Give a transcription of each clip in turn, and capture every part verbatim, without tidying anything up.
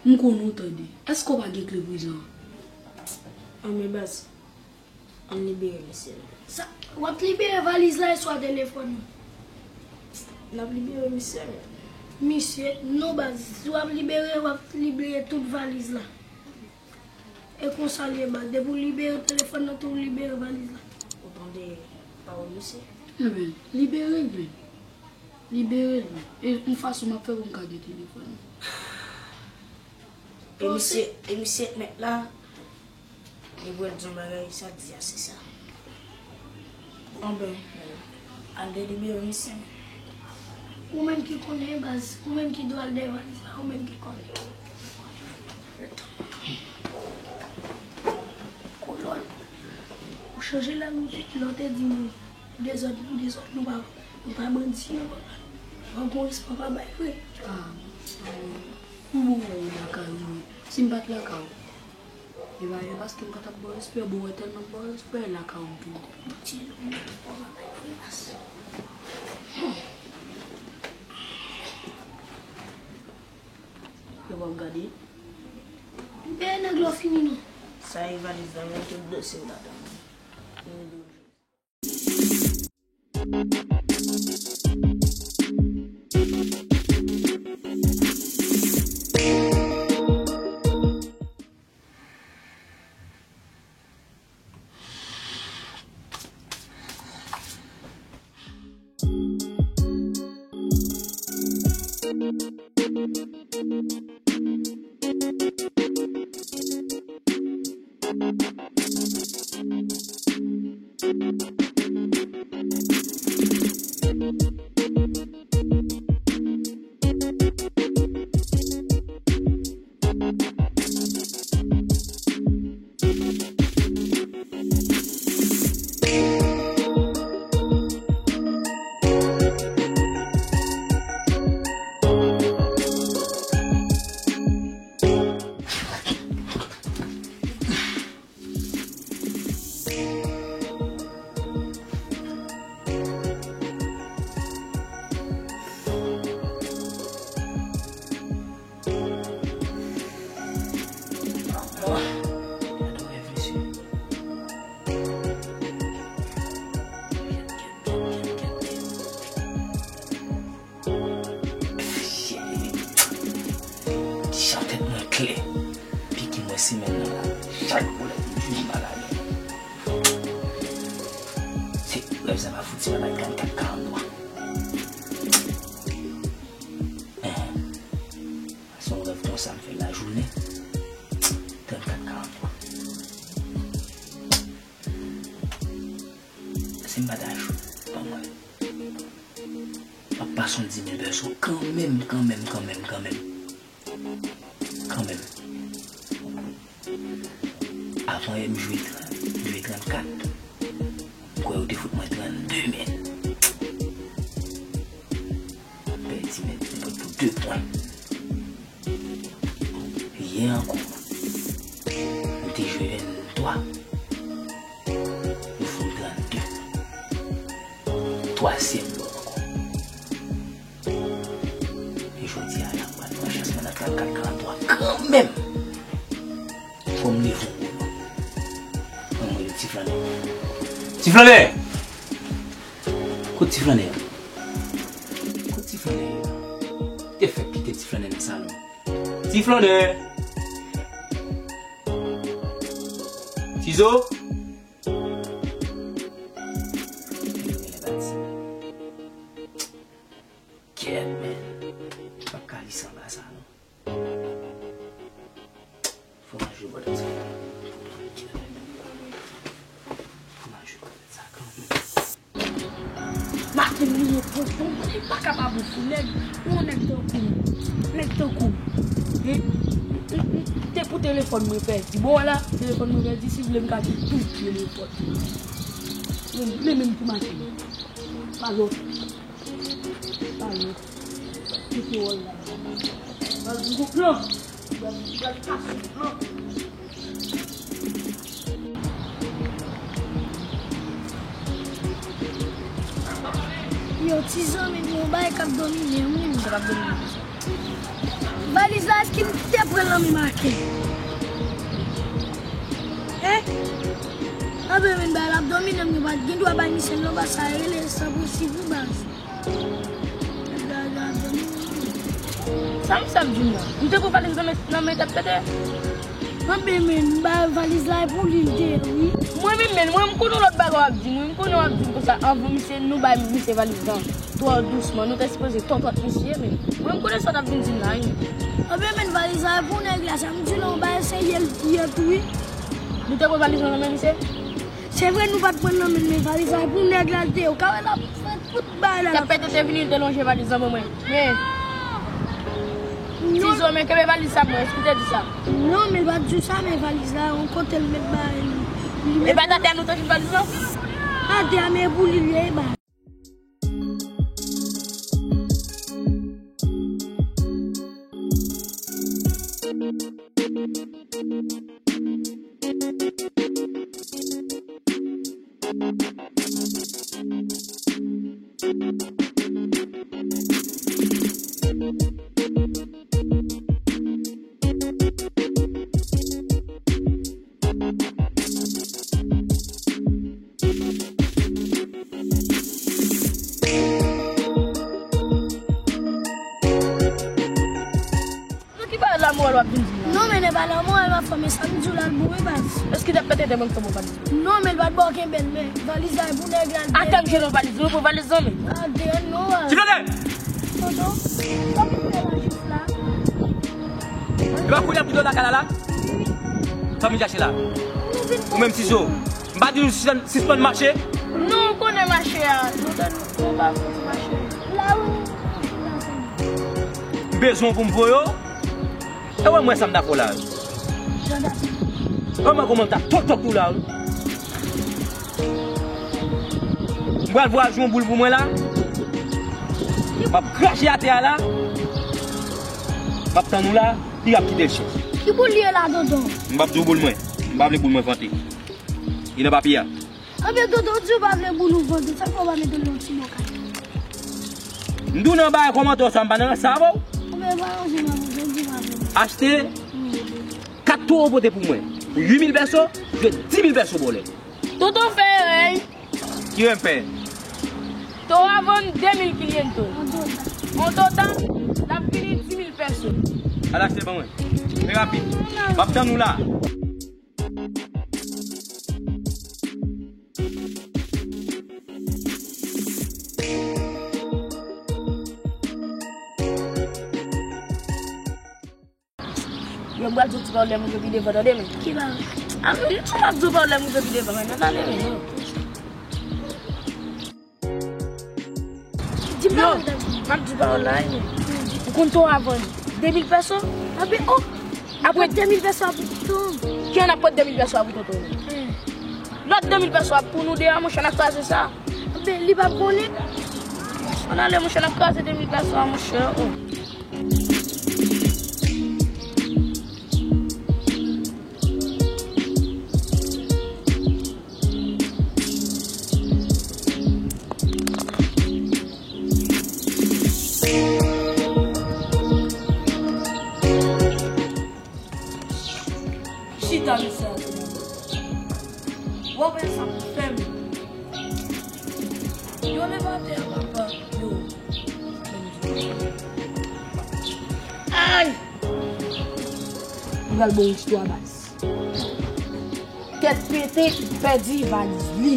M konn ou tande. Èske w pa gen kle prizon an? Anben baz, ann libere misye non. Sa, w ap libere valiz la e swa telefòn nan? N ap libere misye men. Misye, non baz, si w ap libere, w ap libere tout valiz la. E konsa l ye baz, depi w libere telefòn nan tou, w libere valiz la. Ou tande pawòl misye? Ebyen, libere l men. Libere l men. E yon fason m ap fè pou m ka gen telefòn nan. E misye, e misye k mèt la, li pral di yon bagay, sa k di a se sa. Anben, al delibere misye. Ou menm ki konnen baz, ou menm ki dwe al dèyè valiz la, ou menm ki konnen. Kolòn. Ou chanje lang ou tout lè w te di nou dezòd, nou dezòd, nou pa, nou pa bandi, nou pa, nou pa gon respè, pa bay vre. Ah, ah, pou bon wè w lakay ou, si m pa t lakay ou. E pa, e paske m pa t ap ba w respè, bon, wè tèlman m ba w respè, lakay ou m tou. Ti, nou pa bay vre, mas. Yo p ap gade. Dèyè nèg la fini non. Sa e valiz la, men tout dosye w ladan. Jan tèt mwen klè. Piki mwen semèn nan la. Chak jou lè m vin malad. Se rèv sa pa fouti pa bay trannkat karantwa. Enhen. Se yon rèv konsa m fè lajounen. Trannkat karantwa. Si m pa ta jwe, ban m wè. M ap pase yon dis mil pèso kanmenm, kanmenm, kanmenm, kanmenm. Kanmenm. Avan yè m jwe tran-, m jwe trannkat. M kwè yo te fout mwen trannde, men. M pèdi, men, m pèdi pou de pwen. Yè ankò, m te jwe venntwa. Yo fè m trannde. Twazyèm lòt ankò. E jodi a la, m pral pran chans mwen nan trannkat karantwa kanmenm. Fò m leve yon gwo non. Mwen rele Ti Flannè. Ti Flannè! Kot Ti Flannè a? Kot Ti Flannè a? Te fèk kite Ti Flannè nan salon. Ti Flannè! Tizo! Kèt, men. Pa ka li sanba sa, non. Fò manje bòdè sa. Fò manje bòdè sa kanmenm. Maten li ye pwofon, li pa kapab oufou nèg, yon nèg tankou m, nèg tankou m. Hein? Te pou telefòn mwen pèdi. Bon, wala, telefòn mwen pèdi, si vle m ka di tout telefòn. Mwen, mwen menm ki mache. Pa lòt. Pa lòt. Kite wòl la. Pral gwo plan. Pral, pral kase plan. Yo, ti zanmi m, yon bagay k ap domine m, wi, m k ap domine. Valiz la, èske m te pran l nan men Maken? Hein? Anben, men bagay la ap domine m, nou pa t gen dwa bay misye l non, paske sa rele san prensip wi baz. Sa misye ap di m nan? M te pran valiz nan men, nan men tèt pete. Anben, men, m ba valiz la e pou li l te ye wi. Mwen menm, men, mwen, m konnen yon lòt bagay w ap di m wi. M konnen w ap di m konsa anvan misye, nou bay misye valiz lan twò dousman. Nou te sipoze tonton misye, men mwen, m konnen sa w t ap vin di m la wi. Anben, men, valiz la e pou nèg la, sa m di w la, yon bagay serye l ye tou wi. Nou te pran valiz lan nan men misye? Se vre nou pa t pran l nan men l, men valiz la e pou nèg la l te ye. Ou ka wè l ap fè tout bagay la. Tèt pete te vini, l te lonje valiz lan ban mwen. Men, Tizo, men kenbe valiz sa pou mwen, èske w te di sa? Non, men l pa t di w sa, men valiz la, yon kote l met bagay li. Li met... E pa t atè a nou te jwenn valiz lan? Atè a, men pou li l ye, e ba. Nan ki bagay lamoral w ap vin di m la? Non, men e pa lamoral m ap fè, men sa m di w la l bon wi baz. Èske tèt pete te ban m fè bon valiz? Non, men l pa t ba w kenbe l, men valiz la e pou nèg la l te... Atè m jere valiz, nou pran valiz lan, men. Atè, non, baz. Ti Flodè! Tonton, sa pou fè la jis la? E pa kounye a pou do lakay la la? Sa vin chache la? Ou menm Tizo. M pa di nou sispann, sispann mache? Non, ou konnen mache a. Nou te, nou pa fouti mache. La wi. M bezwen w pou m voye w. E wè mwen sa m ta fè w la. Jan dati. Wè mwen kòman m ta tok tok ou la wi. M pral voye w jwe yon boul pou mwen la. M ap krache atè a la. M ap tann ou la. Li ap kite l chèf. Ki boul li ye la, tonton? M p ap di w boul mwen. M pa vle boul mwen vante. Li nan papye a. Anben, tonton, w di w pa vle boul ou vante. Sa k fè w pa mete l nan ti bòkay? M di w nan bay kòmantè sa, m pa nan sa avè w. Anben, pa yon jen nan tonton, w di w pa vle boul. Achte kat towo pote pou mwen. Pou uit mil pèso, jwe dis mil pèso bòlè. Tonton fè erè. Ki erè m fè? Towo a vann de mil kiliento. An total, l ap vini dis mil pèso. Al achte ban mwen. Trè rapid. M ap tann ou la. Yo, m pral di w ti pawòl lè m rive pi devan, tande, men. Ki pawòl? A, men, m ti pral di w pawòl lè m rive pi devan, men, tande, men, non. Di m pawòl, tande. M ap di w pawòl la, men. Ou konn towo a vann de mil pèso? Anben, o! Apre de mil pèso a pou tonton. Ki an ap pot de mil pèso a pou tonton? Hmm. Lòt de mil pèso a pou nou de a, monchè, n ap kraze sa. Anben, li p ap konnen. Ann ale, monchè, n ap kraze de mil pèso a, monchè, o. Chita, mesye a tou. W ap wè sa pou fè m. Yo leve atè a, papa. Yo. Ay! M pral ba w istwa baz. Tèt pete pèdi valiz li.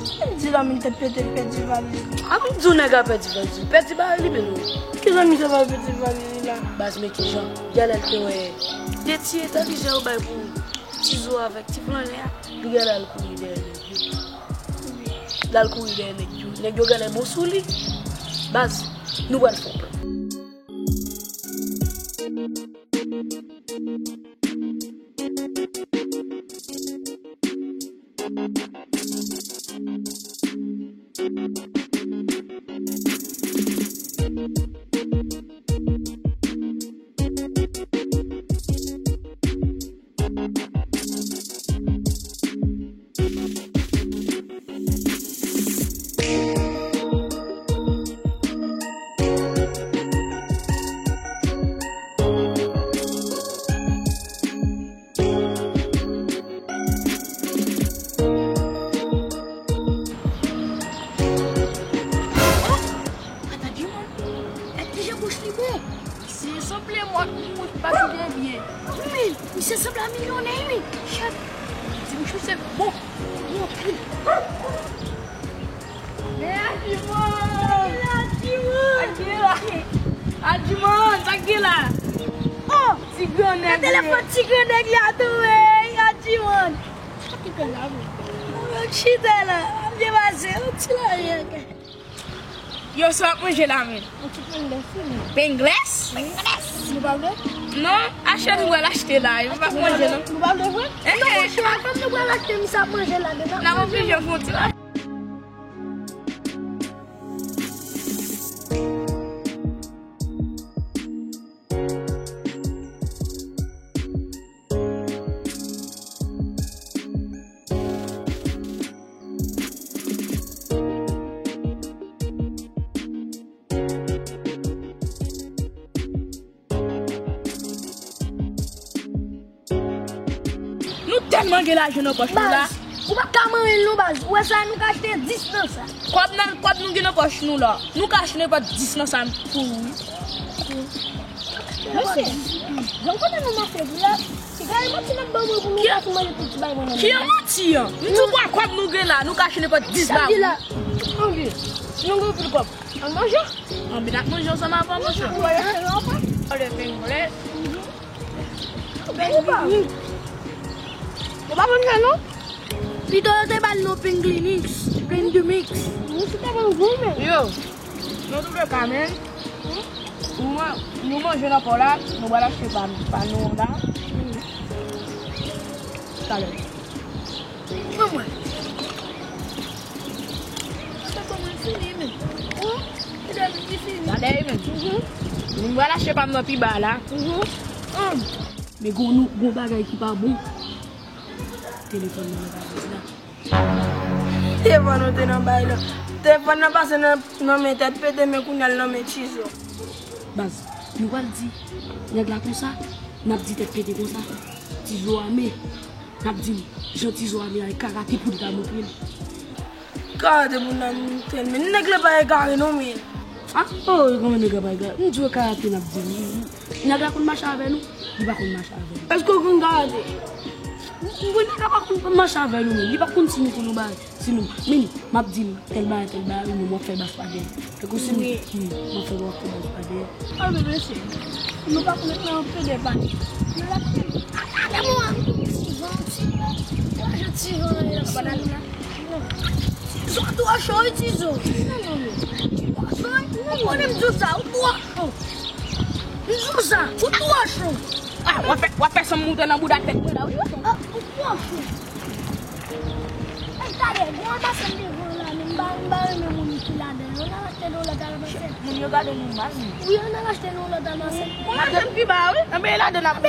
Ki di la menm tèt pete pèdi valiz li? A m di w nèg la pèdi valiz li. Pèdi bagay li menm non. Ki jan misye pral pèdi valiz li la? Baz, men ki jan. Gade l te wè. De ti entèlijans yo bay pou Tizo avèk ti Flannè a. Li genlè al kouri dèyè nèg yo. L al kouri dèyè nèg yo. Nèg yo genlè bon sou li. Baz, nou pral fè yon plan. Se sanble a milyonè, wi. Chèf, di m chèf se bon. Bon anpil. Men Adjimon! Adjimon! Adjimon! Adjimon, sa k gen la? Oh! Ti gran nèg. Nan telefòn ti gran nèg la tou, ey, Adjimon. Sa ki fè la, wi? Mwen chita la, m te pase yon ti lajan. Yo, sa w ap manje la menm? Yon ti pengles, wi, men. Pengles? Wi. Nou pa vle? Non, achte nou pral achte la, nou pa manje, non. Nou pa vle vre? Eh, non, eh. Monchè, kòm nou pral achte, misye ap manje la dedan. N ap oblije fè yon ti la. Nou tèlman gen lajan nan pòch nou la. Baz, ou pa ka manyen l non, baz. Ou wè sa, nou ka achte dis nan sa. Kòb nan, kòb nou gen nan pòch nou la. Nou ka achte nenpòt dis nan sa pou ou, wi. Mesye, jan kote nou mache pou la, se gade manti n ap ban mwen pou nou ka sou manje pou ti bay mwen nan. Ki manti an? M di w kòb nou gen la, nou ka achte nenpòt dis ba ou. Sa di la. Anvi. Nou gen anpil kòb. Ann manje. Anvi n ap manje ansanm avè w, monchè. Ou wè, se la, ou pa. Olè, men, olè. Yo pa konn sa, non? Pito yo te ba l non Pinglinix, Pingdumix. Nou si te konn goumen. Yo, nan tout le ka, men, nou man-, nou manje nan pò la, nou pral achte pa, pa nou la. Talè. Ban mwen. Sa ban mwen fini, men. Oh, li fini. Talè, men. Mhm. Nou pral achte pa m nan pi ba la. Mhm. Hum. Men gon nou, gon bagay ki pa bon. Telefòn nan nan bagay la. Telefòn nou te nan bay la. Telefòn nan pase nan, nan men tèt pete, men kounye a l nan men Tizo. Baz, nou pral di nèg la konsa, n ap di tèt pete konsa. Tizo ame. N ap di l, jan Tizo ame a, e karate pou li ta montre l. Karate pou n ta montre l, men nèg la pa egare non, men. Ah, oh, kòman nèg la pa egare? M di w karate n ap di l. Nèg la konn mache avè nou, li pa konn mache avè nou. Èske w konn karate? Wi, nèg la pa konn mache avè nou, men li pa konn si nou konn yon bagay. Si nou, men, m ap di l, tèl bagay, tèl bagay, wi, men w ap fè bas pa dèyè. Tankou si nou, wi, m ap fè w ap fè bas pa dèyè. Ah, men mesye, nou pa konn nan yon pede pa. Nou la konn. Gade mwen, ti van, ti van. Ti van, ti van, ti van. Tizo twò cho, wi, Tizo. Ou konnen m di w sa, ou twò cho. M di w sa, ou twò cho. Ah, w ap fè, w ap fè sanm moute nan bouda tèt mwen la, wi. Ah, ou twò cho. Ey, talè, gon almasèn devan la, men m pa, m pa renmen moun ki ladan l. Ann al achte nan lòt almasèn. Moun yo gade nou mal, wi. Wi, ann al achte nan lòt almasèn. Gon almasèn pi ba, wi. Anben, ladan n ap